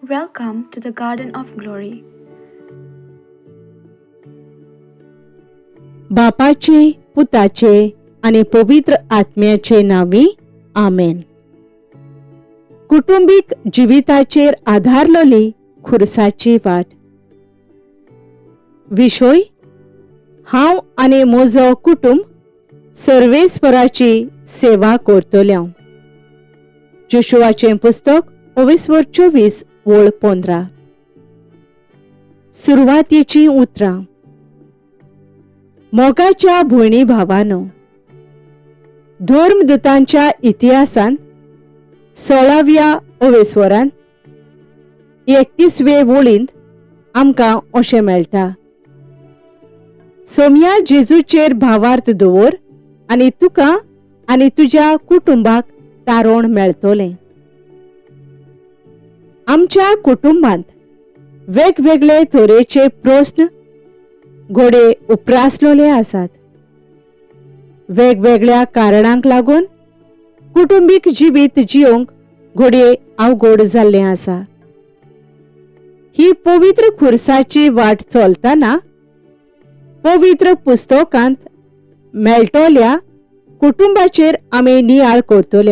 Welcome to the Garden of Glory. बापाचे, पुताचे आनी पवित्र आत्म्याचे नांवी, आमेन. कुटुंबीक जिविताचेर आधारलोली खुरसाची वाट. विशय: हांव आनी म्हजो कुटुंब सर्वेस्पराची सेवा करतल्यांव. जोशुआचें पुस्तक, ओवेस्वर 24, ओळ 15. सुरवातेचीं उतरां. मोगाच्या भयणी भावानो, धर्मदूतांच्या इतिहासांत 16व्या ओवेस्वरांत 31वे वळींत आमकां अशें मेळटा, सोमया जेजूचेर भावार्थ दवर आनी तुका आनी तुज्या कुटुंबाक तारण मेळटलें. आमच्या कुटुंबांत वेगवेगळे तरेचे प्रस्न घोडे उप्रासलेले आसात. वेगवेगळ्या कारणांक लागून कुटुंबीक जिवीत जियोंक घडये अवघड जाल्लें आसा. ही पवित्र खुरसाची वाट चलतना पवित्र पुस्तकांत मेळटल्या कुटुंबाचेर आमी नियाळ करतले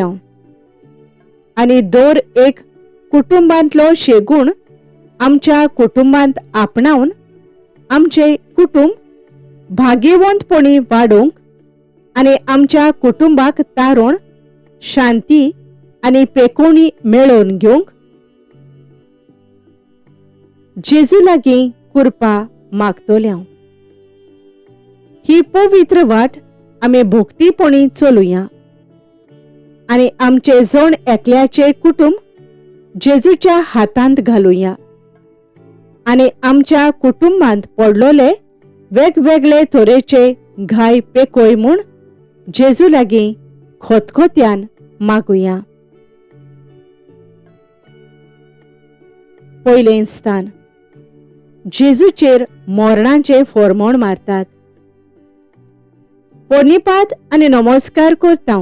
आनी दर एक कुटुंबांतलो शेगूण आमच्या कुटुंबांत आपणावन आमचें कुटुंब भाग्यवंतपणी वाडोवंक आनी आमच्या कुटुंबाक तारण, शांती आनी पेकोणी मेळोवन घेवंक जेजू लागीं कृपा मागतले. ही पवित्र वाट आमी भक्तीपणी चलुया आनी आमचे जण एकल्याचे कुटुंब जेजूच्या हातांत घालुया आनी आमच्या कुटुंबांत पडलोले वेगवेगळे तरेचे घाय पेकोय म्हूण जेजू लागीं खोतखोत्यान मागुया. पयलें स्थान. जेजूचेर मोरणाचें फॉर्मोण मारतात. पोनिपात आनी नमस्कार करता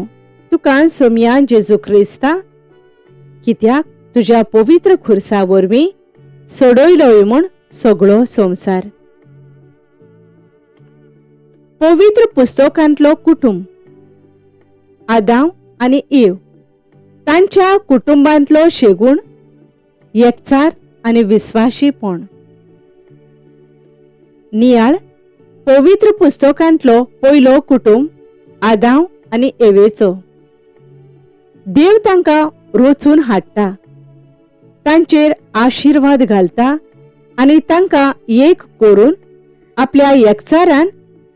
तुका सोमया जेजू क्रिस्ता, कित्याक तुज्या पवित्र खुर्सा वरवीं सोडयलोय म्हूण सगळो संवसार. पवित्र पुस्तकांतलो कुटुंब. आदांव आनी इव, तांच्या कुटुंबांतलो शेगूण एकचार आनी विस्वाशीपण. नियाळ पवित्र पुस्तकांतलो पयलो कुटुंब आदांव आनी एवेचो. देव तांकां रोचून हाडटा, तांचेर आशिर्वाद घालता आनी तांकां एक करून आपल्या एकचारान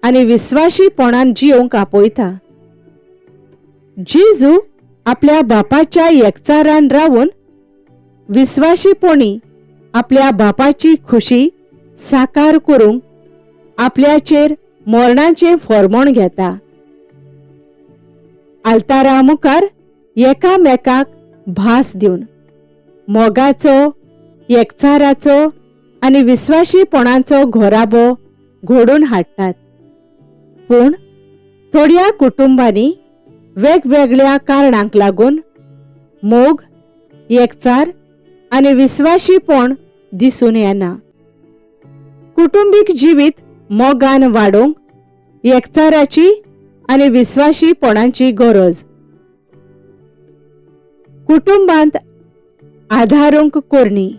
आनी विस्वाशीपणान जियोंक आपयता. जेजू आपल्या बापाच्या एकचारान रावन विस्वाशीपणी आपल्या बापाची खुशी साकार करूंक आपल्याचेर मरणाचें फॉर्मोण घेता. आल्तारा मुखार एकामेकाक भास दिवन मोगाचो, एकचाराचो आनी विस्वाशीपणाचो घोराबो घडोवन हाडटात. पूण थोड्या कुटुंबांनी वेगवेगळ्या कारणांक लागून मोग, एकचार आनी विस्वाशीपण दिसून येना. कुटुंबीक जिवीत मोगान वाडोवंक एकचाराची आनी विस्वाशीपणाची गरज. कुटुंबांत आधारूंक करणी.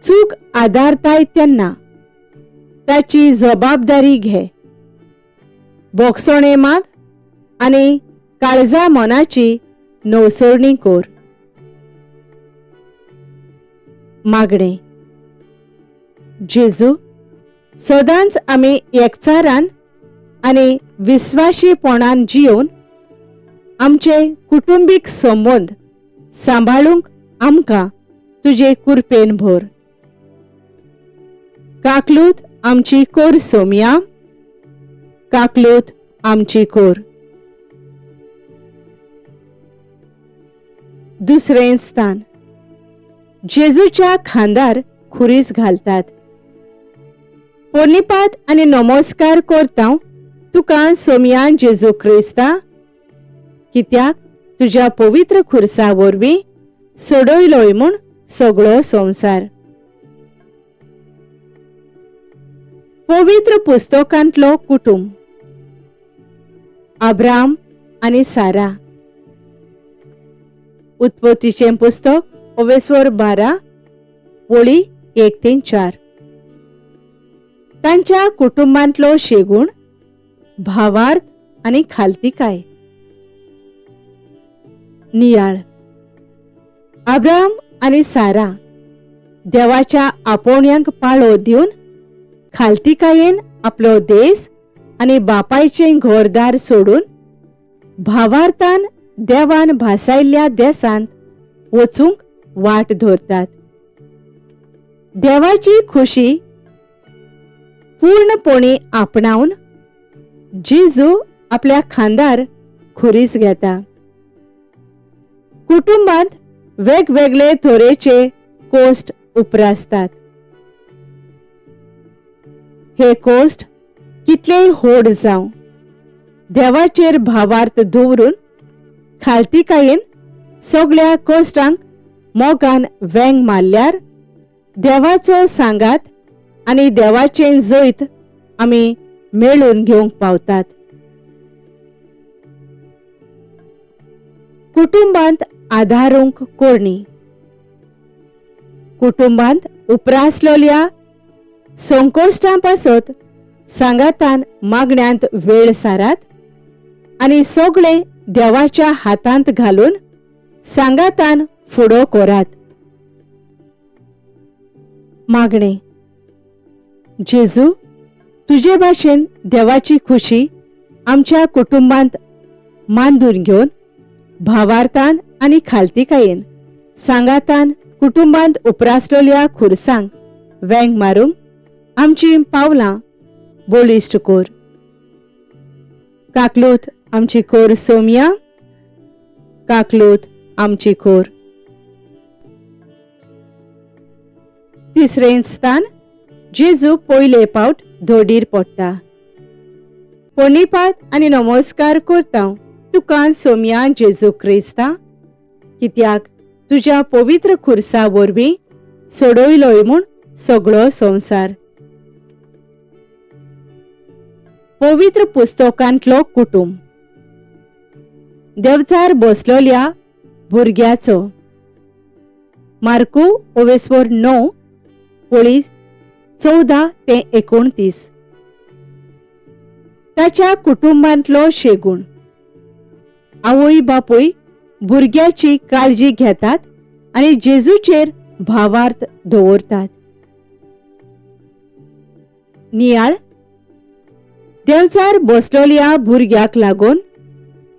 चूक आदारताय तेन्ना ताची जबाबदारी घे, बोगसोणे माग आनी काळजा मनाची नवसरणी कर. मागणें. जेजू, सदांच आमी एकचारान आनी विस्वाशीपणान जियोवन आमचे कुटुंबीक संबंद सांबाळूंक आमकां तुजे कुरपेन भर. काकलूत आमची कोर सोमया, काकलूत आमची कोर. दुसरें स्थान. जेजूच्या खांदार खुरीस घालतात. पोनिपात आनी नमस्कार करता तुका सोमया जेजू क्रिस्ता, कित्याक तुज्या पवित्र खुर्सा वरवीं सोडयलोय म्हूण सगळो संवसार. पवित्र पुस्तकांतलो कुटुंब. अब्राम आनी सारा. उत्पत्तीचें पुस्तक ओवेस्वर 12 वळी 1 ते 4. तांच्या कुटुंबांतलो शेगूण, भावार्थ आनी खालतीकाय. नियाळ. अब्राम आनी सारा देवाच्या आपोवण्यांक पाळो दिवन खालतीकायेन आपलो देस आनी बापायचें घरदार सोडून भावार्थान देवान भासायल्ल्या देसांत वचूंक वाट धरतात. देवाची खुशी पूर्णपणी आपणावन जेजू आपल्या खांदार खुरीस घेता. कुटुंबांत वेगवेगळे तरेचे कोश्ट उपरासतात. हे कोश्ट कितलेय होड जावं, देवाचेर भावार्थ दवरून खालतीकायेन सगळ्या कोश्टांक मोगान वेंग मारल्यार देवाचो सांगात आनी देवाचें जैत आमी मेळून घेवंक पावतात. कुटुंबांत आदारूंक कोरणी. कुटुंबांत उपरासलोल्या संकोश्टां पासत सांगातान मागण्यांत वेळ सारात आनी सगळें देवाच्या हातांत घालून सांगातान फुडो करात. मागणें. जेजू, तुजे भाशेन देवाची खुशी आमच्या कुटुंबांत मांदून घेवन भावार्थान आनी खालतीकायेन सांगातान कुटुंबांत उपरासलेल्या खुरसांक वेंग मारूंक आमचीं पावलां बळिश्ट कर. काकलूत आमची कोर सोमया, काकलूत आमची कोर. तिसरें स्थान. जेजू पयले पावट धोडीर पडटा. प्रणिपात आनी नमस्कार करता तुका सोमया जेजू क्रिस्ता, कित्याक तुज्या पवित्र खुर्सा वरवीं सोडयलोय म्हूण सगळो संवसार. पवित्र पुस्तकांतलो कुटुंब. देवचार बसलोल्या भुरग्याचो. मार्कू ओवेस्वर 9 वळी 14 ते 29. ताच्या कुटुंबांतलो शेगूण. आवय बापूय भुरग्याची काळजी घेतात आनी जेजूचेर भावार्थ दवरतात. नियाळ. देवचार बसलोल्या भुरग्याक लागून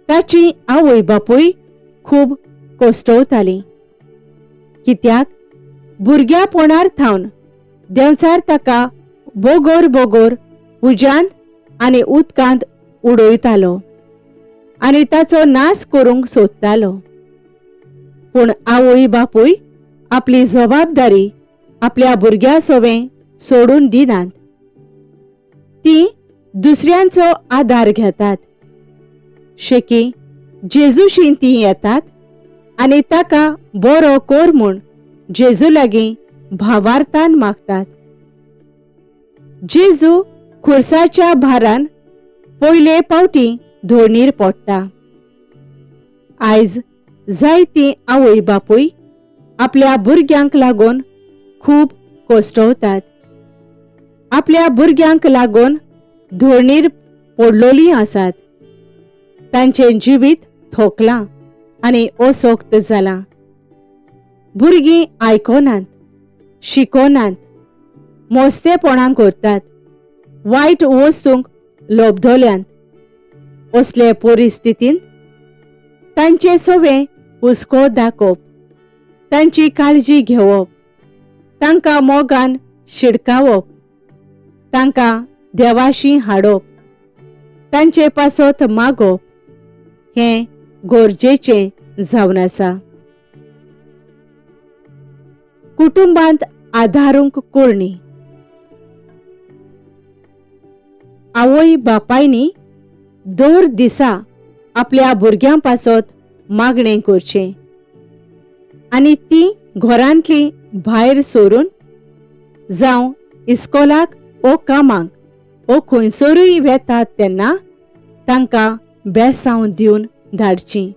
ताची आवय बापूय खूब कोश्टवताली, कित्याक भुरग्यापणार थावन देंवचार ताका बोगोर बोगोर उज्यांत आनी उदकांत उडयतालो आनी ताचो नाश करूंक सोदतालो. पूण आवय बापूय आपली जबाबदारी आपल्या भुरग्या सोवें सोडून दिनात. ती दुसऱ्यांचो आदार घेतात. शेकी जेजूशी ती येतात आनी ताका बरो कर म्हूण जेजू लागीं भावार्थान मागतात. जेजू खुर्साच्या भारान पयले पावटी धोणीर पडटा. आयज जायतीं आवय बापूय आपल्या भुरग्यांक लागून खूब कोश्टवतात. आपल्या भुरग्यांक लागून धोणीर पडलोलीं आसात. तांचें जिवीत थोकलां आनी असोक्त जालां. भुरगीं आयकनात, शिकनात, मोस्तेपणां करतात, वायट वस्तूंक लोबदल्यांत. असले परिस्थितींत तांचे सवें हुस्को दाखोवप, तांची काळजी घेवप, तांकां मोगान शिडकावप, तांकां देवाशी हाडप, तांचे पासत मागप हें गरजेचें जावन आसा. कुटुंबांत आदारूंक करणी. आवय बापायनी दर दिसा आपल्या भुरग्यां पासत मागणें करचें. आनी तीं घरांतलीं भायर सरून जावं इस्कोलाक वो कामाक वो खंयसरूय वेतात तेन्ना तांकां बेसांव दिवन धाडचीं.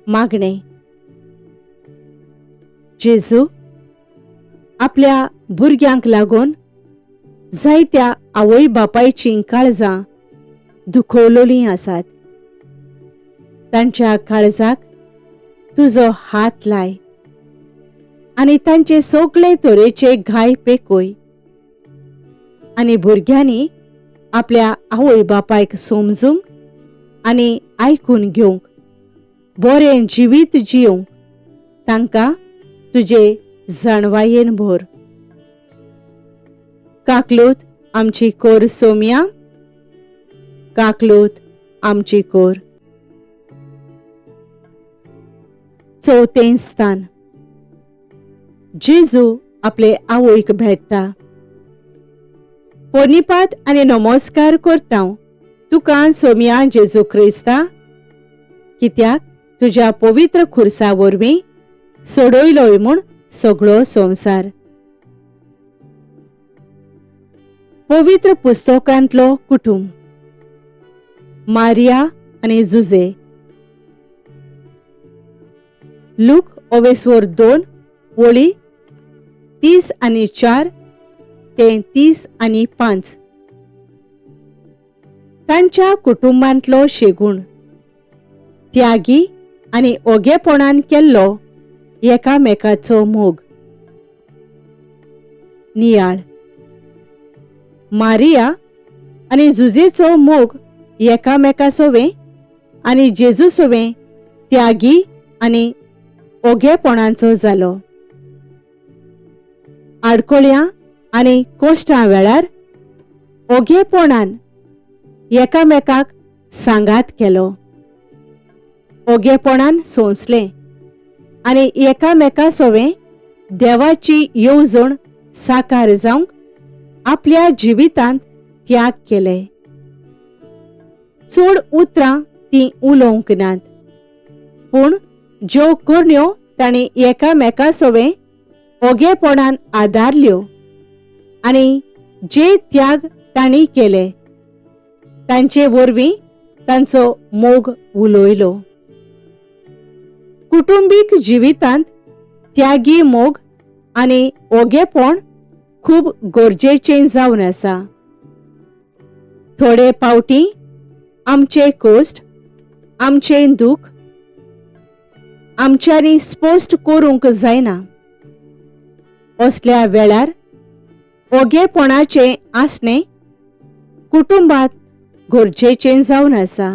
मागणें. जेजू आपल्या भुरग्यांक लागून जायत्या आवय बापायचीं काळजां दुखवलोलीं आसात. तांच्या काळजाक तुजो हात लाय आनी तांचे सगळे तरेचे घाय पेकय आनी भुरग्यांनी आपल्या आवय बापायक समजूंक आनी आयकून घेवंक बरें जिवीत जिवंक तांकां तुजे जाणवायेन भर. काकलूत आमची कोर सोम्या, काकलूत आमची कोर. चवथें स्थान. जेजू आपले आवयक भेट्टा. पोनिपात आनी नमस्कार करता तुका सोम्या जेजू क्रिस्ता, कित्याक तुज्या पवित्र खुर्सा वरवीं सोडयलोय म्हूण सगळो संवसार. पवित्र पुस्तकांतलो कुटुंब. मारिया आनी जुजे. लूक ओवेस्वर 2 वळी 30 आनी 4 ते 30 आनी 5. तांच्या कुटुंबांतलो शेगूण त्यागी आनी ओगेपणान केल्लो एकामेकाचो मोग. नियाळ. मारिया आनी जुजेचो मोग एकामेका सोवें आनी जेजू सोवें त्यागी आनी ओगेपणाचो जालो. आडकोळ्यां आनी कोश्टां वेळार ओगेपणान एकामेकाक सांगात केलो. ओगेपणान सोंसलें आनी एकामेका सोवें देवाची येवजण साकार जावंक आपल्या जिवितांत त्याग केले. चड उतरां तीं उलोवंक नात, पूण ज्यो करण्यो तांणी एकामेका सोवें ओगेपणान आदारल्यो आनी जे त्याग तांणी केले तांचे वरवीं तांचो मोग उलयलो. कुटुंबीक जिवितांत त्यागी मोग आनी ओगेपण खूब गरजेचें जावन आसा. थोडे पावटी आमचे कश्ट, आमचें दूख आमच्यांनी स्पश्ट करूंक जायना. असल्या वेळार ओगेपणाचें आसणें कुटुंबांत गरजेचें जावन आसा.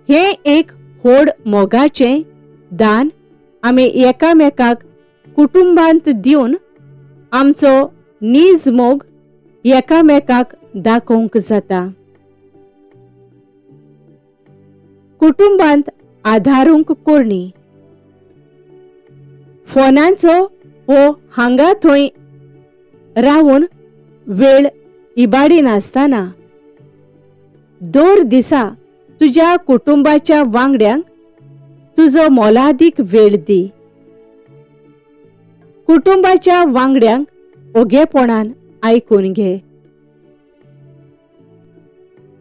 हें एक व्हड मोगाचें दान आमी एकामेकाक कुटुंबांत दिवन आमचो नीज मोग एकामेकाक दाखोवंक जाता. कुटुंबांत आदारूंक करणी. फोनाचो वो हांगा थंय रावन वेळ इबाडिनासतना दर दिसा तुज्या कुटुंबाच्या वांगड्यांक तुजो मोलादीक वेळ दी. कुटुंबाच्या वांगड्यांक ओगेपणान आयकून घे.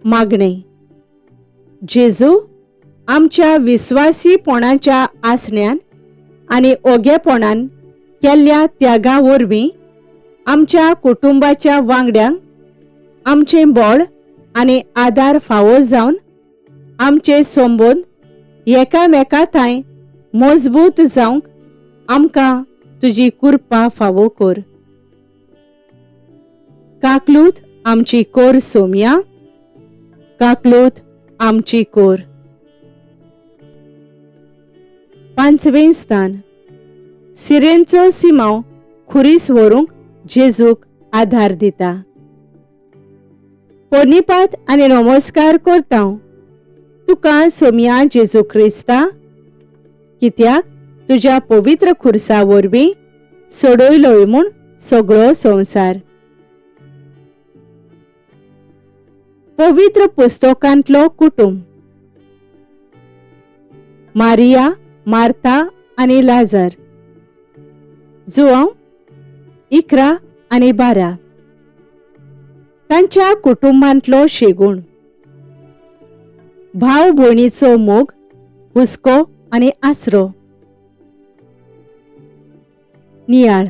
मागणें. जेजू आमच्या विस्वासीपणाच्या आसण्यान आनी ओगेपणान केल्ल्या त्यागा वरवीं आमच्या कुटुंबाच्या वांगड्यांक आमचें बळ आनी आदार फावो जावन आमचे संबंद एकामेका थांय मजबूत जावंक आमकां तुजी कृपा फावो कर. काकलूत आमची कोर सोम्या, काकलूत आमची कोर. पांचवें स्थान. सिरेंचो सिमांव खुरीस व्हरूंक जेजूक आधार दिता. पोनिपात आनी नमस्कार करता तुका सोम्या जेजू क्रिस्ता, कित्याक तुज्या पवित्र खुर्सा वरवीं सोडयलोय म्हूण सगळो संवसार. पवित्र पुस्तकांतलो कुटुंब. मारिया, मार्था आनी लाजर. जुआंव 11 आनी 12. तांच्या कुटुंबांतलो शेगूण, भाव भयणीचो मोग, हुस्को आनी आसरो. नियाळ.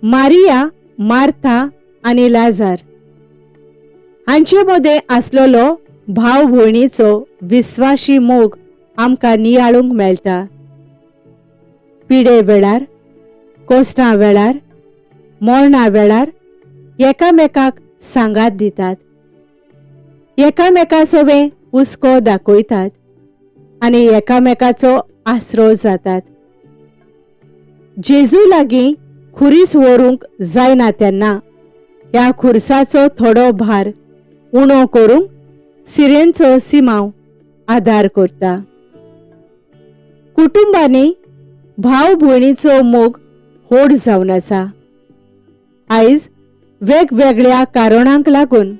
मारिया, मार्था आनी लाजार हांचे मदें आसलेलो भाव भयणीचो विस्वाशी मोग आमकां नियाळूंक मेळटा. पिडे वेळार, कोश्टां वेळार, मरणा वेळार एकामेकाक सांगात दितात, एकामेका सोबें हुस्को दाखयतात आनी एकामेकाचो आसरो जातात. जेजू लागीं खुरीस व्हरूंक जायना तेन्ना ह्या खुरसाचो थोडो भार उणो करूंक सिरेनचो सिमांव आदार करता. कुटुंबांनी भाव भयणीचो मोग व्हड जावन आसा. आयज वेगवेगळ्या कारणांक लागून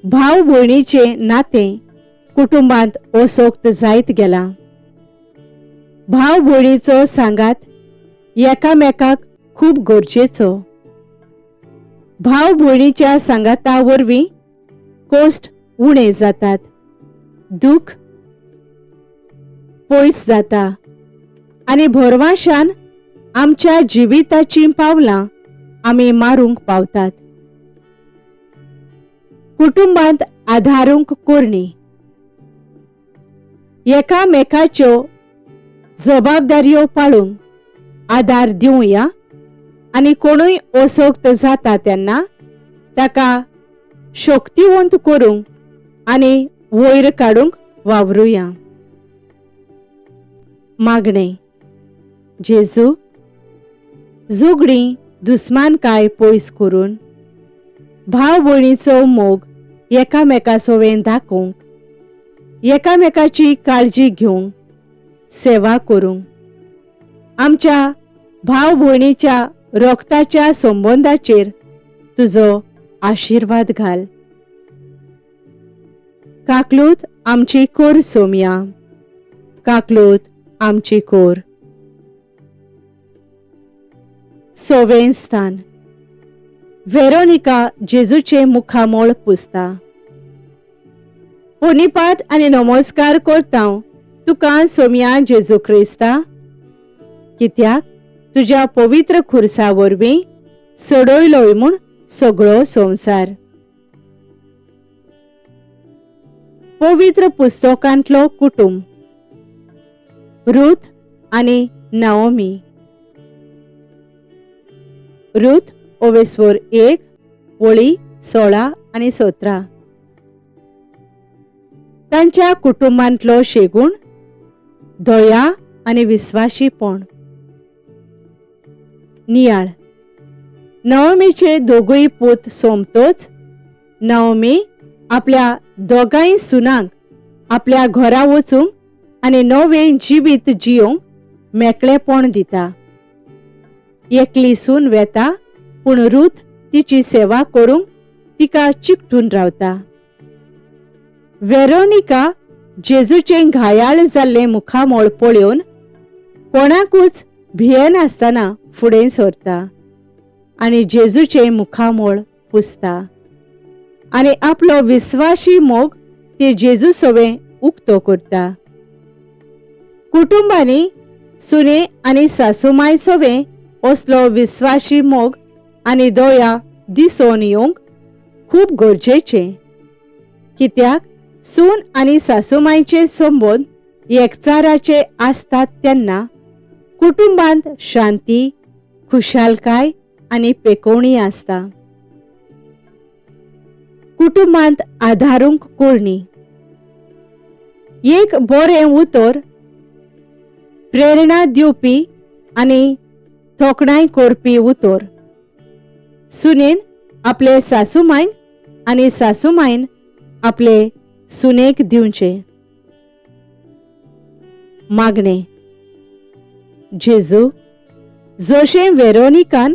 भाव भयणीचें नातें कुटुंबांत असोक्त जायत गेलां. भाव भयणीचो सांगात एकामेकाक खूब गरजेचो. भाव भयणीच्या सांगाता वरवीं कोश्ट उणे जातात, दूख पयस जाता आनी भरवाशान आमच्या जिविताचीं पावलां आमी मारूंक पावतात. कुटुंबांत आधारूंक करणी, एकामेकाच्यो जबाबदाऱ्यो पाळूंक आदार दिवया आनी कोणूय असोक्त जाता तेन्ना ताका शक्तिवंत करूंक आनी वयर काडूंक वावरुया. मागणें. जेजू, झगडीं दुस्मानकाय पयस करून भाव भयणीचो मोग एकामेका सोवें दाखोवंक, एकामेकाची काळजी घेवंक, सेवा करूंक, आमच्या भाव भयणीच्या रोगताच्या संबंदाचेर तुजो आशिर्वाद घाल. काकलूत आमची कोर सोमया, काकलूत आमची कोर. सवें स्थान. वेरोनिका जेजूचें मुखामळ पुसता. पुनिपात आनी नमस्कार करता तुका सोमया जेजू क्रिस्ता, कित्याक तुज्या पवित्र खुर्सा वरवीं सोडयलोय म्हूण सगळो संवसार. पवित्र पुस्तकांतलो कुटुंब. रूथ आनी नाओमी. रूथ ओवेस्वर 1 वळी 16 आनी 17. तांच्या कुटुंबांतलो शेगूण, दया आनी विस्वाशीपण. नियाळ. नवमीचे दोगूय पूत सोंपतोच नवमी आपल्या दोगांय सुनांक आपल्या घरा वचूंक आनी नवें जिवीत जियोंक मेकळेपण दिता. एकली सून वेता, पूण रूथ तिची सेवा करूंक तिका चिकटून रावता. वेरोनिका जेजूचें घायाळ जाल्लें मुखामळ पळोवन कोणाकूच भियेनासतना फुडें सरता आनी जेजूचें मुखामळ पुसता आनी आपलो विस्वाशी मोग ती जेजू सोवें उक्तो करता. कुटुंबांनी सुने आनी सासूमाय सोवें असलो विस्वाशी मोग आनी दया दिसोन येवंक खूब गरजेचें, कित्याक सून आनी सासूमायचे संबंद एकचाराचे आसतात तेन्ना कुटुंबांत शांती, खुशालकाय आनी पेकोवणी आसता. कुटुंबांत आधारूंक करणी. एक बरें उतर प्रेरणा दिवपी आनी तोखणाय करपी उतर सुनेन आपले सासूमायन आनी सासूमायन आपले सुनेक दिवचें. मागणें. जेजू, जशें वेरोनिकान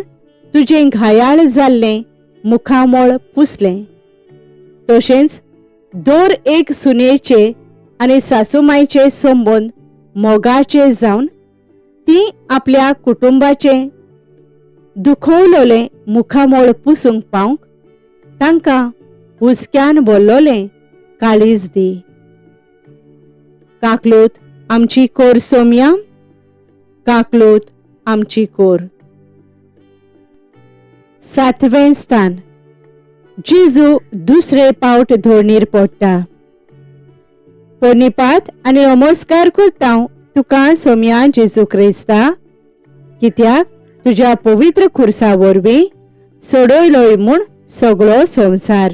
तुजें घायाळ जाल्लें मुखामळ पुसलें, तशेंच दर एक सुनेचे आनी सासूमायचे संबंद मोगाचे जावन ती आपल्या कुटुंबाचें दुखवलोलें मुखामळ पुसूंक पावंक तांकां हुसक्यान भरलोलें काळीज दी. काकलूत आमची कोर सोमया, काकलूत आमची कोर. सातवें स्थान. जेजू दुसरे पावट धोणीर पडटा. पोनिपात आनी नमस्कार करता तुका सोमया जेजू क्रिस्ता, कित्याक तुज्या पवित्र खुर्सा वरवीं सोडयलोय म्हूण सगळो संवसार.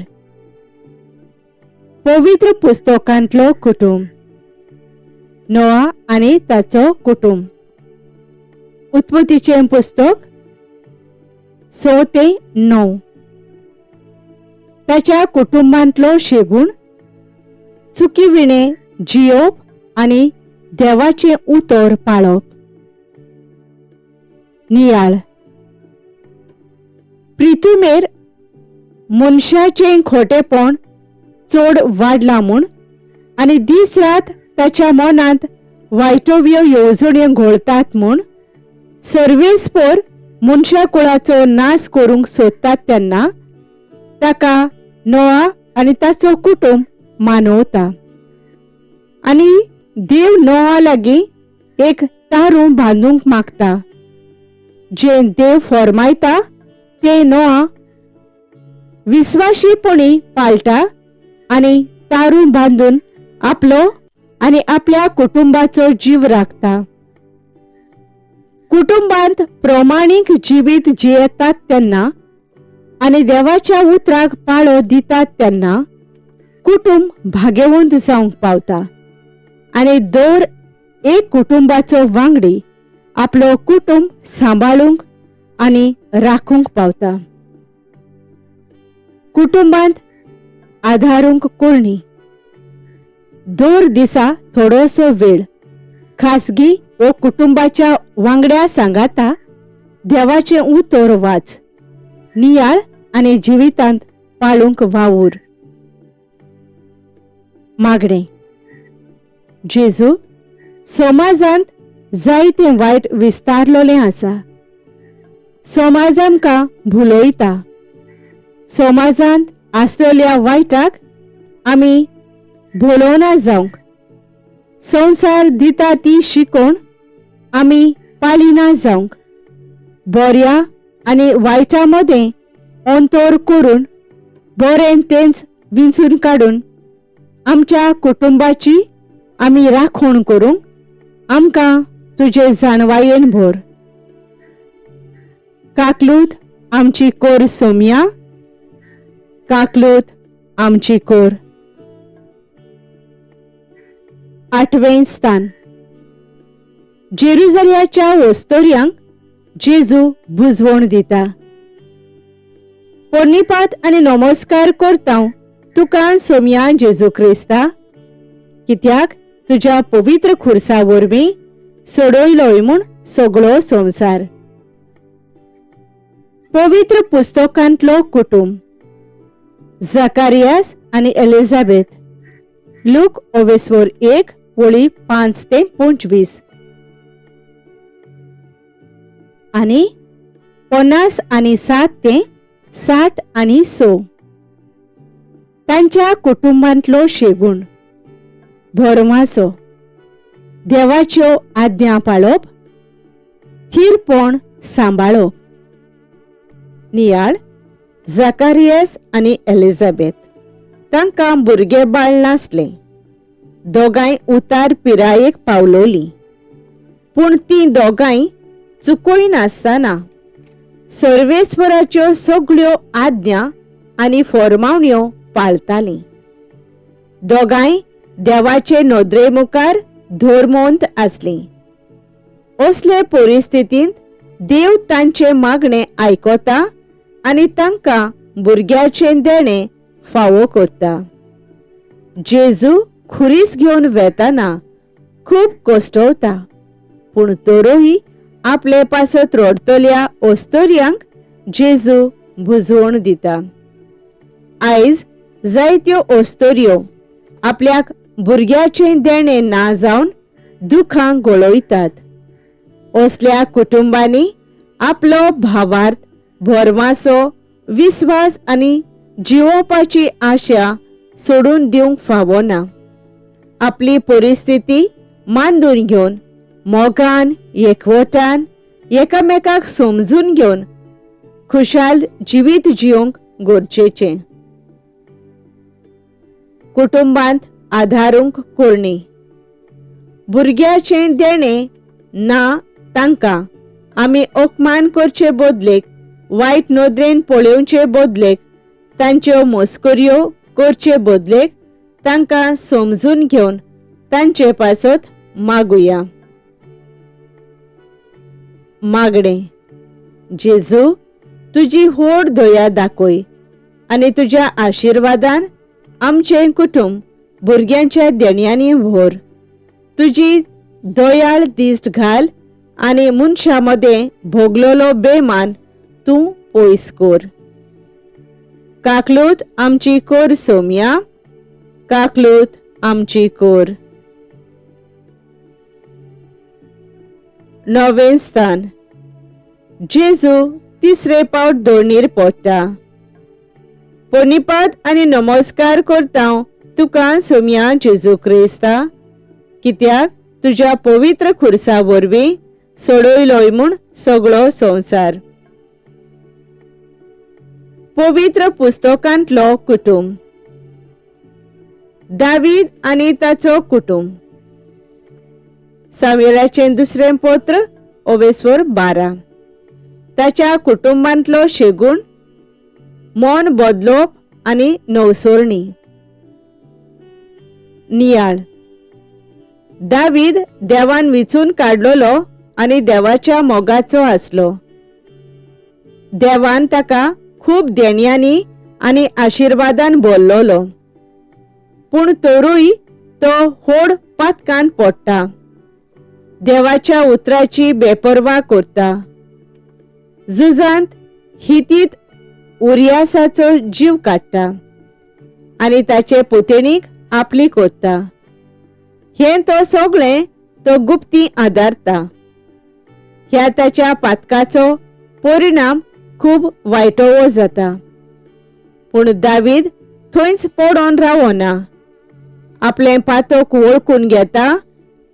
पवित्र पुस्तकांतलो कुटुंब. नोआ आनी ताचो कुटुंब. उत्पत्तीचें पुस्तक 6 ते 9. ताच्या कुटुंबांतलो शेगूण, चुकी विणे जियोवप आनी देवाचें उतर पाळप. नियाळ. प्रिथुमेर मनशाचें खोटेपण चड वाडलां म्हूण आनी दीस रात ताच्या मनांत वायटोव्यो येवजण्यो घोळतात म्हूण सर्वेस्पर मनशा कुळाचो नाश करूंक सोदतात तेन्ना ताका नोआ आनी ताचो कुटुंब मानवता आनी देव नोआ लागीं एक तारूं बांदूंक मागता. जें देव फॉर्मायता तें नोआ विस्वाशीपणी पाळटा आनी तारूं बांदून आपलो आनी आपल्या कुटुंबाचो जीव राखता. कुटुंबांत प्रमाणीक जिवीत जियेतात तेन्ना आनी देवाच्या उतराक पाळो दितात तेन्ना कुटुंब भाग्यवंत जावंक पावता आनी दर एक कुटुंबाचो वांगडी आपलो कुटुंब सांबाळूंक आनी राखूंक पावता. कुटुंबांत आधारूंक करणी. दर दिसा थोडोसो वेळ खासगी वो कुटुंबाच्या वांगड्या सांगाता देवाचें उतर वाच, नियाळ आनी जिवितांत पाळूंक वावूर. मागणें. जेजू, समाजांत जायतें वायट विस्तारलोलें आसा. समाज आमकां भुलयता. समाजांत आसलेल्या वायटाक आमी भुलोवना जावंक, संवसार दिता ती शिकोवण आमी पाळिना जावंक, बऱ्या आनी वायटा मदें अंतर करून बरें तेंच विंचून काडून आमच्या कुटुंबाची आमी राखण करूंक आमकां तुजे जाणवायेन भर. काकलूत आमची कोर सोमया, काकलूत आमची कोर. आठवें स्थान. जेरुजलियाच्या वस्तोर्यांक जेजू बुजवण दिता. पोर्निपात आनी नमस्कार करता तुका सोमया जेजू क्रिस्ता, कित्याक तुज्या पवित्र खुर्सा वरवीं सोडयलोय म्हूण सगळो संवसार. पवित्र पुस्तकांतलो कुटुंब. जाकारियास आनी एलिझाबेथ. लूक ओवेस्वर 1 वळी 5 ते 25 आनी 50 आनी 7 ते 60 आनी 6. तांच्या कुटुंबांतलो शेगूण. भरमाचो. देवाच्यो आज्ञा पाळप, थीरपण सांबाळप. नियाळ. जाकारियस आनी एलिझाबेथ तांकां भुरगें बाळ नासलें. दोगांय उतार पिरायेक पावलोलीं, पूण तीं दोगांय चुकय नासतना सर्वेस्वराच्यो सगळ्यो आज्ञा आनी फॉर्मावण्यो पाळतालीं. दोगांय देवाचे नदरे मुखार धर्मवंत आसलीं. असले परिस्थितींत देव तांचें मागणें आयकता आनी तांकां भुरग्याचें देणें फावो करता. जेजू खुरीस घेवन वेताना खूब कश्टवता, पूण तरूय आपले पासत रडटल्या अस्तोर्यांक जेजू बुजवण दिता. आयज जायत्यो अस्तोर्यो आपल्याक भुरग्याचें देणें ना जावन दुखां गळयतात. असल्या कुटुंबांनी आपलो भावार्थ, भरवासो, विस्वास आनी जिवोवपाची आशा सोडून दिवंक फावना. आपली परिस्थिती मांदून घेवन मोगान, एकवटान, एकामेकाक समजून घेवन खुशाल जिवीत जिवंक गरजेचें. कुटुंबांत आधारूंक करणी. भुरग्याचें देणें ना तांकां आमी अपमान करचे बदलेक, वायट नदरेन पळोवचे बदलेक, तांच्यो मस्कऱ्यो करचे बदलेक तांकां समजून घेवन तांचे पासत मागुया. मागणें. जेजू, तुजी व्हड दया दाखय आनी तुज्या आशिर्वादान आमचें कुटुंब भुरग्यांच्या देण्यांनी व्हर. तुजी दयाळ दिश्ट घाल आनी मनशां मदें भोगलेलो बेमान तूं पयस कर. काकलूत आमची कर सोमया, काकलूत आमची कर. नवें स्थान. जेजू तिसरे पावट दोणीर पडटा. पनिपात आनी नमस्कार करता तुका सोमया जेजू क्रिस्ता, कित्याक तुज्या पवित्र खुर्सा वरवीं सोडयलोय म्हूण सगळो संवसार. पवित्र पुस्तकांतलो कुटुंब. दावीद आनी ताचो कुटुंब. सामुएलाचें दुसरें पत्र ओवेस्वर 12. ताच्या कुटुंबांतलो शेगूण, मन बदलोवप आनी नवसोरणी. नियाळ. दावीद देवान विचून काडलेलो आनी देवाच्या मोगाचो आसलो. देवान ताका खूब देण्यांनी आनी आशिर्वादान भरलेलो, पूण तरूय तो होड पातकान पडटा, देवाच्या उतराची बेपर्वा करता. झुजांत हितीत उरियासाचो जीव काडटा आनी ताचे पुतेणीक आपली कोत्ता. हें तो सगळें तो गुप्ती आदारता. ह्या ताच्या पातकाचो परिणाम खूब वायटोवो जाता. पूण दावीद थंयच पडोन रावना. आपलें पातक वळखून घेता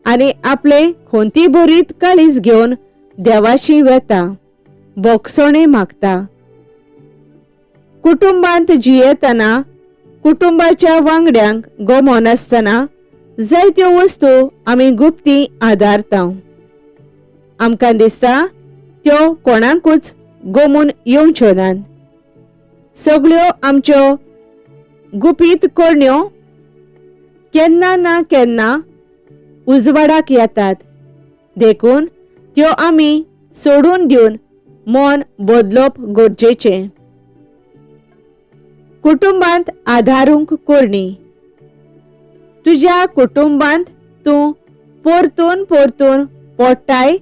आनी आपलें खोंती भरीत काळीज घेवन देवाशी वेता, बोगसणें मागता. कुटुंबांत जियेतना कुटुंबाच्या वांगड्यांक गमनासतना जायत्यो वस्तू आमी गुप्ती आदारता. आमकां दिसता त्यो कोणाकूच गमून येवच्यो नात. सगळ्यो आमच्यो गुपीत करण्यो केन्ना ना केन्ना उजवाडाक येतात, देखून त्यो आमी सोडून दिवन मन बदलप गरजेचें. कुटुंबांत आधारूंक करणी. तुज्या कुटुंबांत तूं परतून परतून पडटाय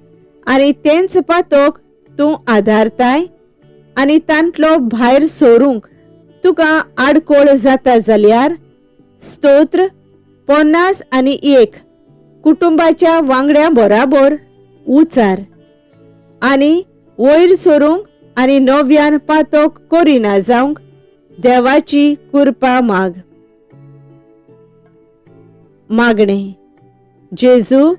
आनी तेंच पातक तूं आदारताय आनी तांतलो भायर सरूंक तुका आडखळ जाता जाल्यार स्तोत्र 51 कुटुंबाच्या वांगड्यां बराबर उचार आनी वयर सरूंक आनी नव्यान पातक करिना जावंक देवाची कृपा माग. मागणें. जेजू,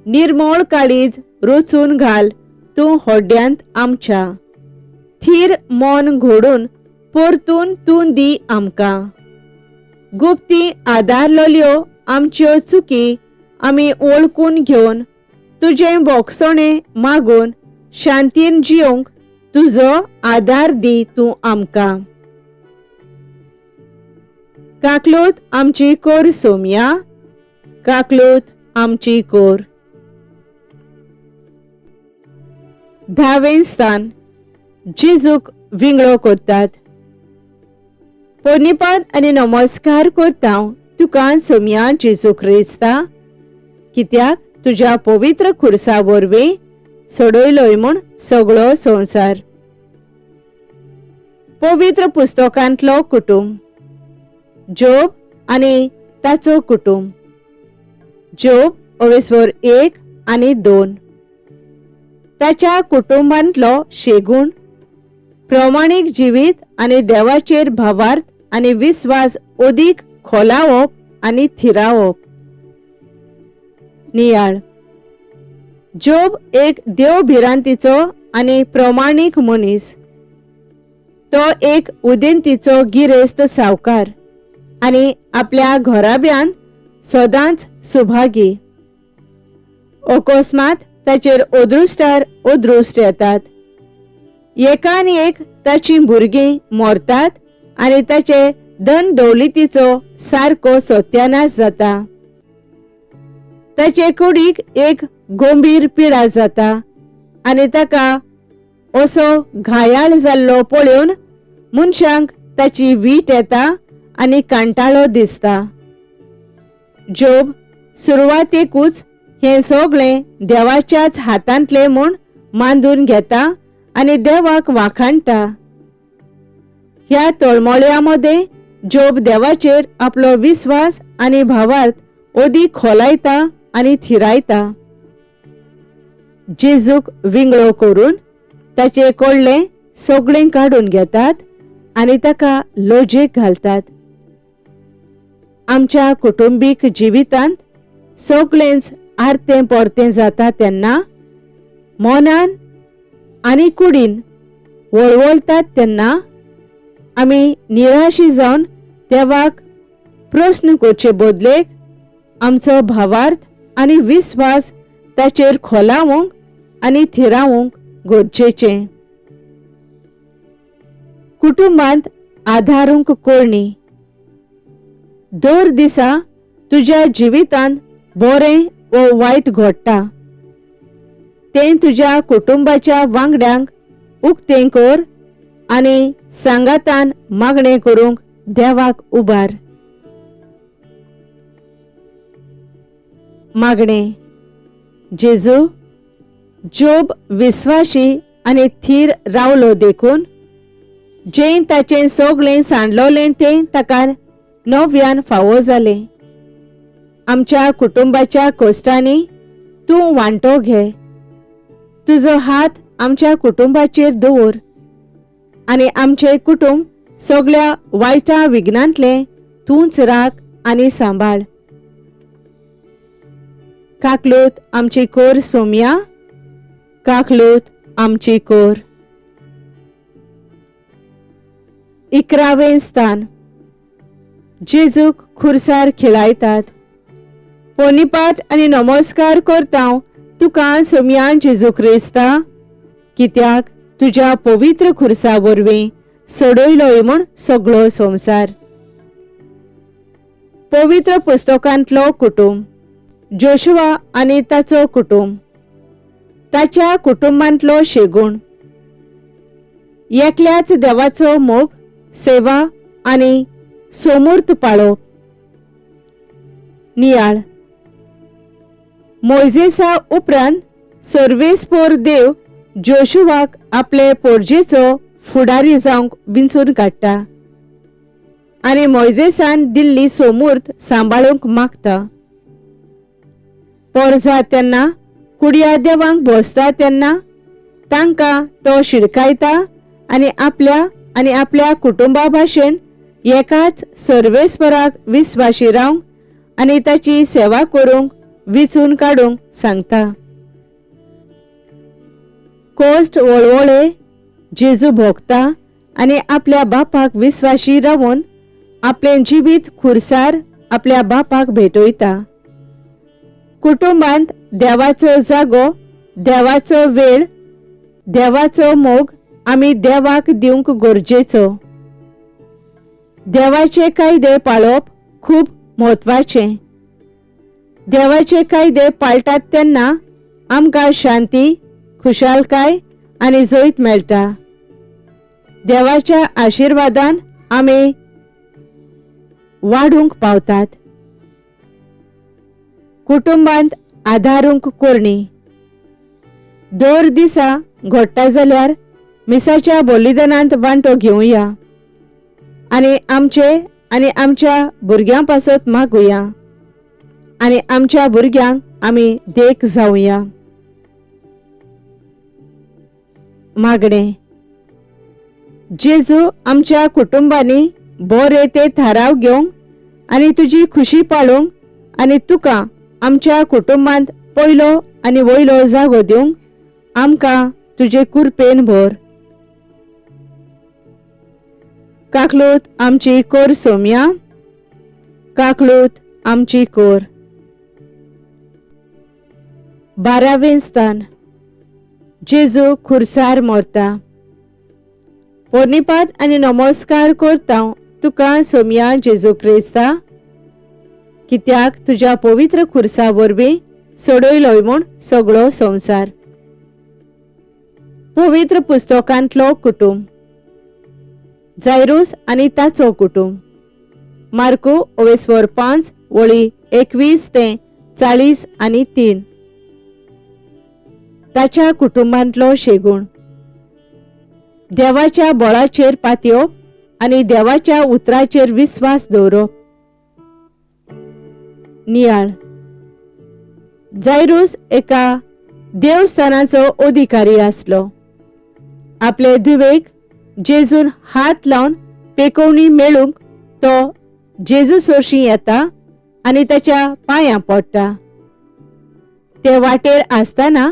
निर्मळ काळीज रचून घाल तूं होड्यांत आमच्या. थीर मन घडून परतून तूं दी आमकां. गुप्ती आदारलेल्यो आमच्यो चुकी आमी वळखून घेवन तुजें बोगसणें मागून शांतीन जिवंक तुजो आदार दी तूं आमकां. काकलूत आमची कोर सोमया, काकलूत आमची कोर. धावें स्थान. जेजूक विंगळो करतात. पोनीपात आनी नमस्कार करता तुका सोमया जेजू क्रिस्ता, कित्याक तुज्या पवित्र खुर्सा वरवीं सोडयलोय म्हूण सगळो संवसार. पवित्र पुस्तकांतलो कुटुंब. जोब आनी ताचो कुटुंब. जोब ओवेस्वर एक आनी दोन. ताच्या कुटुंबांतलो शेगूण, प्रमाणीक जिवीत आनी देवाचेर भावार्थ आनी विस्वास अदीक खोलावप आनी थिरावप. नियाळ. जोब एक देव भिरांतीचो आनी प्रमाणीक मनीस. तो एक उदेंतीचो गिरेस्त सावकार आनी आपल्या घराब्यान सदांच सुभागी. अकस्मात ताचेर अदृश्टार अदृश्ट येतात. एकान एक ताचीं भुरगीं मरतात आनी ताचे धन दौलतीचो सारको सत्यानाश जाता. ताचे कुडीक एक गंभीर पिडा जाता आनी ताका असो घायाळ जाल्लो पळोवन मनशांक ताची वीट येता आनी कांटाळो दिसता. जोब सुरवातेकूच हें सगळें देवाच्याच हातांतलें म्हूण मांदून घेता आनी देवाक वाखाणटा. ह्या तळमळ्या मदें जोब देवाचेर आपलो विस्वास आनी भावार्थ अदीक खोलायता आनी थिरायता. जेजूक विंगळो करून ताचे कडलें सगळें काडून घेतात आनी ताका लजेक घालतात. आमच्या कुटुंबीक जिवितांत सगळेंच आरतें परतें जाता तेन्ना, मनान आनी कुडीन वळवळतात तेन्ना आमी निराशी जावन देवाक प्रस्न करचे बदलेक आमचो भावार्थ आनी विस्वास ताचेर खोलावंक आनी थिरावंक गरजेचें. कुटुंबांत आधारूंक करणी. दर दिसा तुज्या जिवितांत बरें वो वायट घडटा तें तुज्या कुटुंबाच्या वांगड्यांक उक्तें कर आनी सांगातान मागणें करूंक देवाक उबार. मागणें. जेजू, जोब विस्वाशी आनी थीर रावलो देखून जें ताचें सगळें सांडलोलें तें ताका नव्यान फावो जालें. आमच्या कुटुंबाच्या कोश्टांनी तूं वांटो घे. तुजो हात आमच्या कुटुंबाचेर दवर आनी आमचें कुटुंब सगळ्या वायटा विघ्नांतलें तूंच राख आनी सांबाळ. काकलूत आमची कोर सोमया, काकलूत आमची कोर. इकरावें स्थान. जेजूक खुरसार खिळायतात. पोनीपाट आनी नमस्कार करता तुका सोमया जेजू क्रिस्ता, कित्याक तुज्या पवित्र खुरसा वरवीं सोडयलोय म्हूण सगळो संवसार. पवित्र पुस्तकांतलो कुटुंब. जोशुआ आनी ताचो कुटुंब. ताच्या कुटुंबांतलो शेगूण. एकल्याच देवाचो मोग, सेवा आनी सोमूर्त पाळोवप. नियाळ. मोयजेसा उपरांत सर्वेस्पोर देव जोशुवाक आपले पोरजेचो फुडारी जावंक विंचून काडटा आनी मोयजेसान दिल्ली सोमूर्त सांबाळूंक मागता. पोरजा तेन्ना कुडया देवांक बसता तेन्ना तांकां तो शिडकायता आनी आपल्या आनी आपल्या कुटुंबा भाशेन एकाच सर्वेस्पराक विस्वाशी रावंक आनी ताची सेवा करूंक विचून काडूंक सांगता. कोश्ट वळवळे जेजू भोगता आनी आपल्या बापाक विस्वाशी रावून आपलें जिवीत खुरसार आपल्या बापाक भेटयता. कुटुंबांत देवाचो जागो, देवाचो वेळ, देवाचो मोग आमी देवाक दिवंक गरजेचो. देवाचे कायदे पाळप खूब म्हत्वाचें. देवाचे कायदे पाळटात तेन्ना आमकां शांती, खुशालकाय आनी जैत मेळटा. देवाच्या आशिर्वादान आमी वाडूंक पावतात. कुटुंबांत आधारूंक करणी. दर दिसा घडटा जाल्यार मिसाच्या बलिदानांत वांटो घेवया आनी आमचे आनी आमच्या भुरग्यां पासत मागुया आनी आमच्या भुरग्यांक आमी देख जावया. मागणें. जेजू, आमच्या कुटुंबांनी बरे ते थाराव घेवंक आनी तुजी खुशी पाळूंक आनी तुका आमच्या कुटुंबांत पयलो आनी वयलो जागो दिवंक आमकां तुजे कुरपेन भर. काकलूत आमची कोर सोमया, काकलूत आमची कोर. बारावें स्थान. जेजू खुर्सार मोरता. पोर्निपात आनी नमस्कार करता तुका सोमया जेजू क्रिस्ता, कित्याक तुज्या पवित्र खुर्सा वरवीं सोडयलोय म्हूण सगळो संवसार. पवित्र पुस्तकांतलो कुटुंब. जायरूस आनी ताचो कुटुंब. मार्को ओवेस्वर 5 वळी 21 ते 43. ताच्या कुटुंबांतलो शेगूण. देवाच्या बळाचेर पातयेवप आनी देवाच्या उतराचेर विस्वास दवरप. नियाळ. जायरूस एका देवस्थानाचो अधिकारी आसलो. आपले धुवेक जेजून हात लावन पेकोवणी मेळूंक तो जेजू सरशीं येता आनी ताच्या पांयां पडटा. ते वाटेर आसतना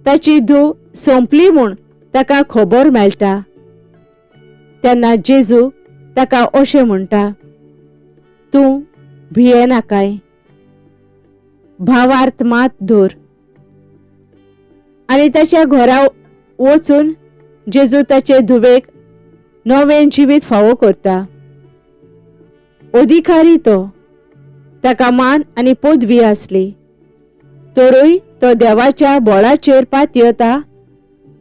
ताची धूव सोंपली म्हूण ताका खबर मेळटा. तेन्ना जेजू ताका अशें म्हणटा, तूं भियेनाकाय, भावार्थ मात धर. आनी ताच्या घरा वचून जेजू ताचे धुवेक नवें जिवीत फावो करता. अधिकारी तो, ताका मान आनी पदवी आसली, तरूय तो देवाच्या बळाचेर पातयेता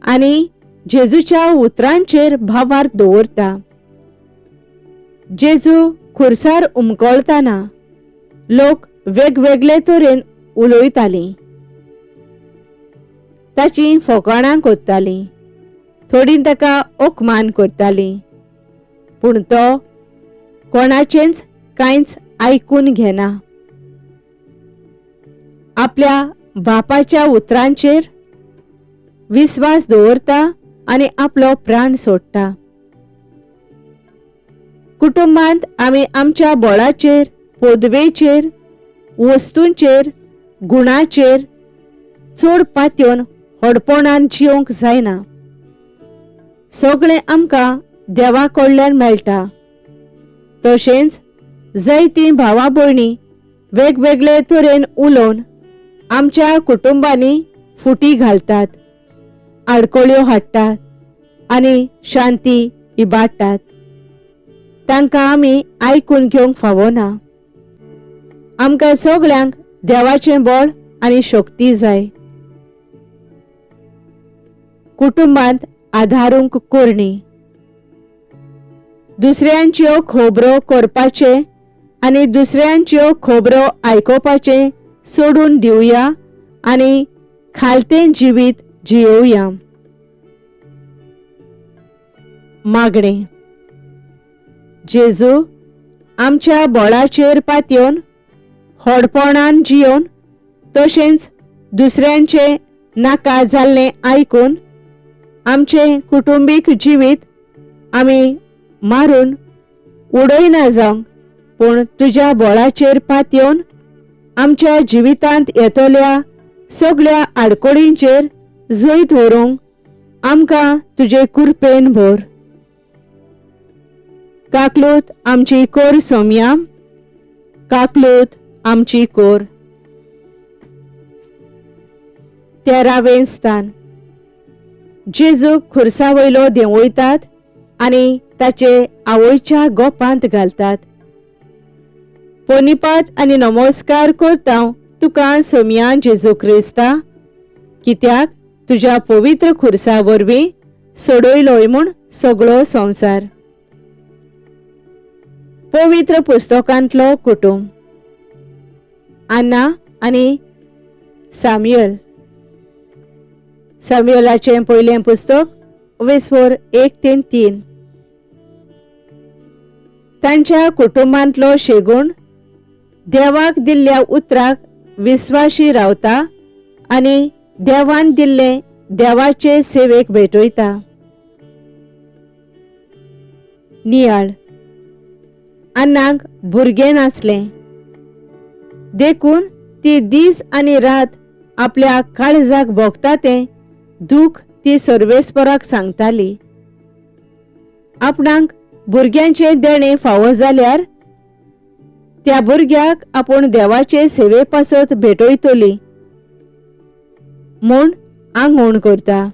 आनी जेजूच्या उतरांचेर भावार्थ दवरता. जेजू खुर्सार उमकळतना लोक वेगवेगळे तरेन उलयतालीं, ताचीं फकाणां करतालीं, थोडीं ताका अपमान करतालीं, पूण तो कोणाचेंच कांयच आयकून घेना. आपल्या बापाच्या उतरांचेर विस्वास दवरता आनी आपलो प्राण सोडटा. कुटुंबांत आमी आमच्या बळाचेर, पदवेचेर, वस्तूंचेर, गुणाचेर चड पातयेवन व्हडपणान जियोंक जायना. सगळें आमकां देवा कडल्यान मेळटा. तशेंच जायतीं भावा भयणी वेगवेगळे तरेन उलोवन आमच्या कुटुंबांनी फुटी घालतात, आडकळ्यो हाडटात आनी शांती इबाडटात. तांकां आमी आयकून घेवंक फावना. आमकां सगळ्यांक देवाचें बळ आनी शक्ती जाय. कुटुंबांत आधारूंक करणी. दुसऱ्यांच्यो खबरो करपाचे आनी दुसऱ्यांच्यो खबरो आयकुपाचें सोडून दिवया आनी खालतें जिवीत जियोवया. मागणें. जेजू, आमच्या बळाचेर पातयेवन व्हडपणान जियोवन तशेंच दुसऱ्यांचें नाका जाल्लें आयकून आमचें कुटुंबीक जिवीत आमी मारून उडयना जावंक, पूण तुज्या बळाचेर पातयेवन आमच्या जिवितांत येतल्या सगळ्या आडकोळींचेर जैत व्हरूंक आमकां तुजे कुरपेन भर. काकलूत आमची कोर सोमया, काकलूत आमची कोर. तेरावें स्थान. जेजूक खुर्सा वयलो देंवयतात आनी ताचे आवयच्या गोपांत घालतात. पोनिपात आनी नमस्कार करता तुका सोमया जेजू क्रिस्ता, कित्याक तुज्या पवित्र खुर्सा वरवीं सोडयलोय म्हूण सगळो संवसार. पवित्र पुस्तकांतलो कुटुंब. आन्ना आनी साम्युएल. साम्युएलाचें पयलें पुस्तक वेस्वर 1 ते 3. तांच्या कुटुंबांतलो शेगूण. देवाक दिल्ल्या उतराक विस्वाशी रावता आनी देवान दिल्लें देवाचे सेवेक भेटयता. नियाळ. अन्नाक भुरगें नासलें देखून ती दीस आनी रात आपल्या काळजाक भोगता तें दूख ती सर्वेस्पराक सांगताली. आपणाक भुरग्यांचें देणें फावो जाल्यार त्या भुरग्याक आपूण देवाचे सेवे पासत भेटयतली म्हूण आंगवण करता.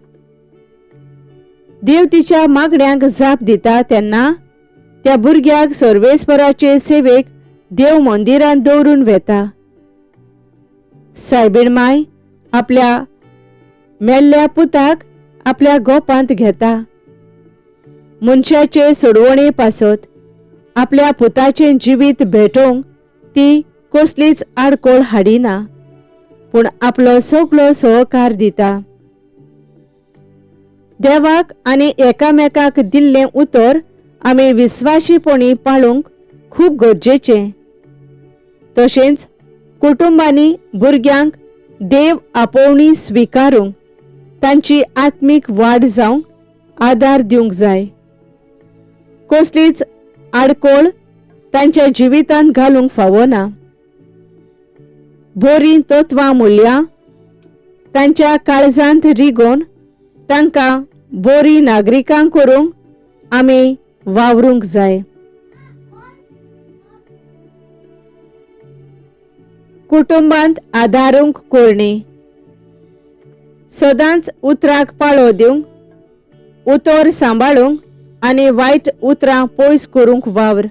देव तिच्या मागण्यांक जाप दिता तेन्ना त्या भुरग्याक सर्वेस्पराचे सेवेक देव मंदिरांत दवरून वेता. सायबीण माय आपल्या मेल्ल्या पुताक आपल्या गोपांत घेता. मनशाचे सोडवणे पासत आपल्या पुताचें जिवीत भेटोवंक ती कसलीच आडखळ हाडिना, पूण आपलो सगलो सहकार दिता. देवाक आनी एकामेकाक दिल्लें उतर आमी विस्वाशीपणी पाळूंक खूब गरजेचें. तशेंच कुटुंबांनी भुरग्यांक देव आपोवणी स्विकारूंक तांची आत्मीक वाड जावंक आदार दिवंक जाय. कसलीच आडखळ तांच्या जिवितांत घालूंक फावना. बरीं तत्वां मुल्यां तांच्या काळजांत रिगोवन तांकां बरीं नागरिकां करूंक आमी वावरूंक जाय. कुटुंबांत आदारूंक करणी. सदांच उतराक पाळो दिवंक, उतर सांबाळूंक आनी वायट उतरां पयस करूंक वावर.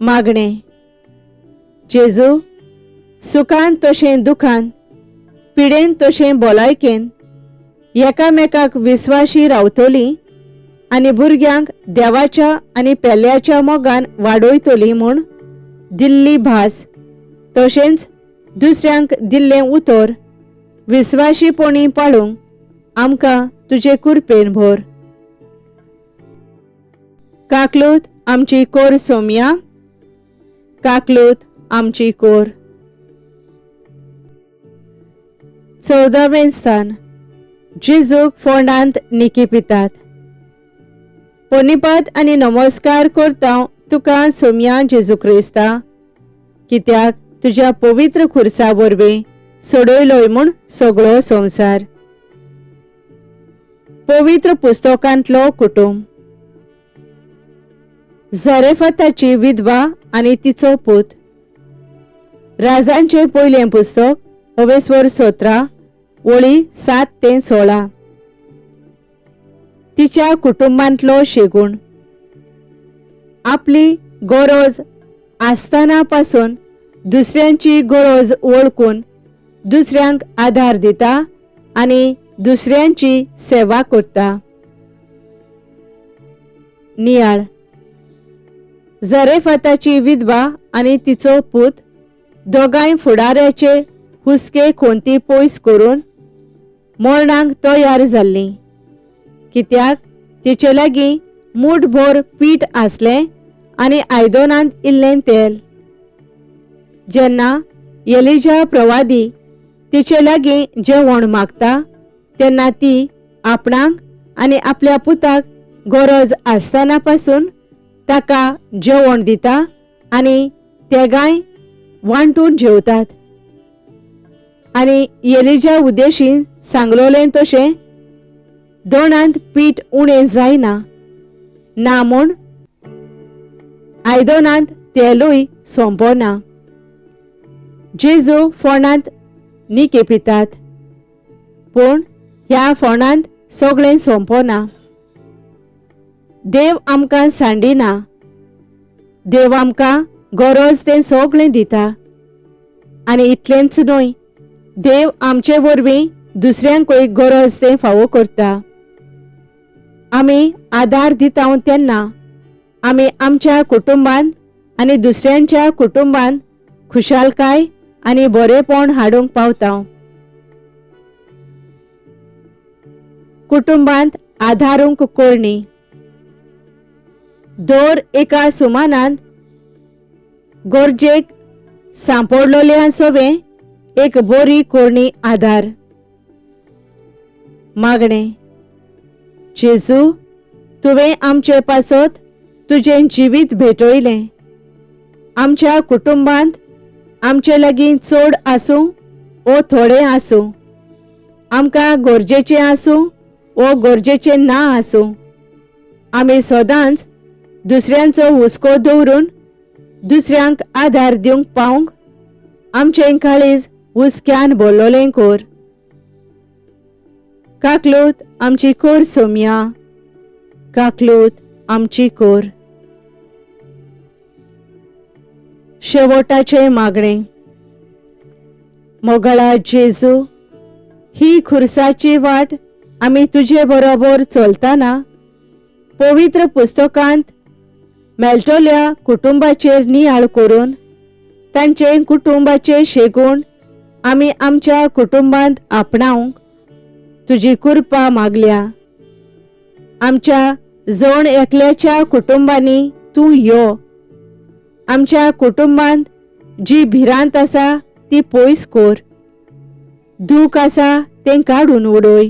मागणें. जेजू, सुखान तशें दुखान, पिडेन तशें भलायकेन एकामेकाक विस्वाशी रावतलीं आनी भुरग्यांक देवाच्या आनी पेल्याच्या मोगान वाडयतलीं म्हूण दिल्ली भास तशेंच दुसऱ्यांक दिल्लें उतर विस्वाशीपणी पाळूंक आमकां तुजे कुरपेन भर. काकलूत आमची कोर सोमया, काकलूत आमची कोर. चवदावें स्थान. जेजूक फोंडांत निकी पितात. पोनिपात आनी नमस्कार करता तुका सोमया जेजू क्रिस्ता, कित्याक तुज्या पवित्र खुर्सा वरवीं सोडयलोय म्हूण सगळो संवसार. पवित्र पुस्तकांतलो कुटुंब. झरेफताची विधवा आनी तिचो पूत. राजांचें पयलें पुस्तक अवेस्वर 17 वळी 7 ते 16. तिच्या कुटुंबांतलो शेगूण. आपली गरज आसतना पासून दुसऱ्यांची गरज वळखून दुसऱ्यांक आदार दिता आनी दुसऱ्यांची सेवा करता. नियाळ. झरेफाताची विधवा आनी तिचो पूत दोगांय फुडाऱ्याचे हुस्के खोंती पयस करून मरणाक तयार जाल्लीं, कित्याक तिचे लागीं मूठभर पीठ आसलें आनी आयदनांत इल्लें तेल. जेन्ना एलिजा प्रवादी तिचे लागीं जेवण मागता तेन्ना ती आपणाक आनी आपल्या पुताक गरज आसतना पासून ताका जेवण दिता आनी तेगांय वांटून जेवतात. आनी एलिजा उद्देशी सांगलोलें तशें दोणांत पीठ उणें जायना ना म्हूण आयदनांत तेलूय सोंपना. जेजू फोंडांत निके पितात, पूण ह्या फोंडांत सगळें सोंपना. देव आमकां सांडिना, देव आमकां गरज तें सगळें दिता. आनी इतलेंच न्हय, देव आमचे वरवीं दुसऱ्यांकूय गरज तें फावो करता. आमी आदार दिता तेन्ना आमी आमच्या कुटुंबान आनी दुसऱ्यांच्या कुटुंबान खुशालकाय आनी बरेपण हाडूंक पावता. कुटुंबांत आदारूंक करणी. दर एका सुमानांत गरजेक सांपडलोल्या सोवें एक बोरी कोरणी आदार. मागणें. जेजू, तुवें आमचे पासत तुजें जिवीत भेटयलें. आमच्या कुटुंबांत आमचे लागीं चड आसूं ओ थोडें आसूं, आमकां गरजेचें आसूं वो गरजेचें ना आसूं, आमी सदांच दुसऱ्यांचो हुस्को दवरून दुसऱ्यांक आदार दिवंक पावंक आमचें काळीज हुस्क्यान भरलोलें कोर. काकलूत आमची कोर सोमया, काकलूत आमची कोर. शेवटाचें मागणें. मोगाळा जेजू, ही खुर्साची वाट आमी तुजे बरोबर चलतना पवित्र पुस्तकांत मेळटल्या कुटुंबाचेर नियाळ करून तांचे कुटुंबाचे शेगूण आमी आमच्या कुटुंबांत आपणावंक तुजी कृपा मागल्या. आमच्या जण एकल्याच्या कुटुंबांनी तूं यो. आमच्या कुटुंबांत जी भिरांत आसा ती पयस कर, दूख आसा तें काडून उडय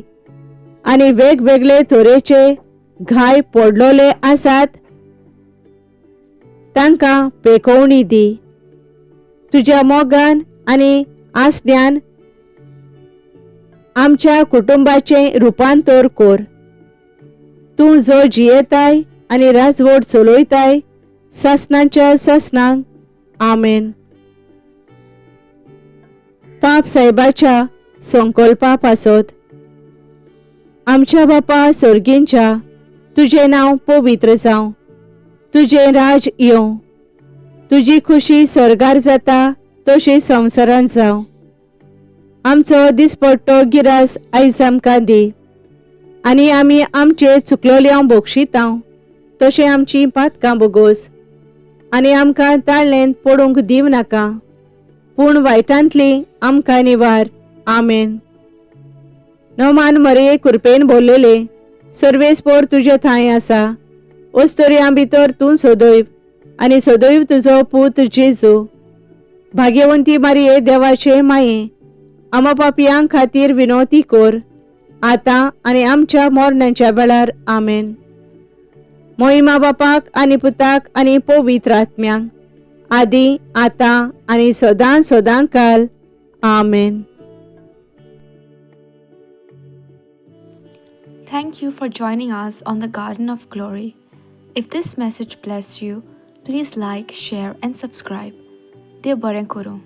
आनी वेगवेगळे तरेचे घाय पडलोले आसात तांकां पेकोवणी दी. तुज्या मोगान आनी आसण्यान आमच्या कुटुंबाचें रुपांतर कर. तूं जो जियेताय आनी राजवट चलयताय सासणाच्या सासणांक. आमेन. पाप साहेबाच्या संकल्पा पासत. आमच्या बापा सर्गींच्या, तुजें नांव पवित्र जावं, तुजें राज येवं, तुजी खुशी सर्गार जाता तशी संवसारांत जावं. आमचो दिसपट्टो गिरास आयज आमकां दी आनी आमी आमचे चुकलोल्यांव बक्षितांव तशें आमची पातकां बोगोस आनी आमकां ताळ्ळेंत पडूंक दिवं नाका, पूण वायटांतली आमकां निवार. आमेन. नोमान मरये, कुरपेन बोललेले, सर्वेस्पोर तुजे थांय आसा. ओस्तोरयां भितर तूं सदैव आनी सदैव तुजो पूत जेजू. भाग्यवंती मारिये, देवाचे माये, आमा पापयां खातीर विनवती कर, आतां आनी आमच्या मरणाच्या वेळार. आमेन. मोहिमा बापाक आनी पुताक आनी पवित्र आत्म्यांक, आदी आतां आनी सदां सदां काल. आमेन. Thank you for joining us on the Garden of Glory. If this message blessed you, please like, share, and subscribe. देव बरें करूं.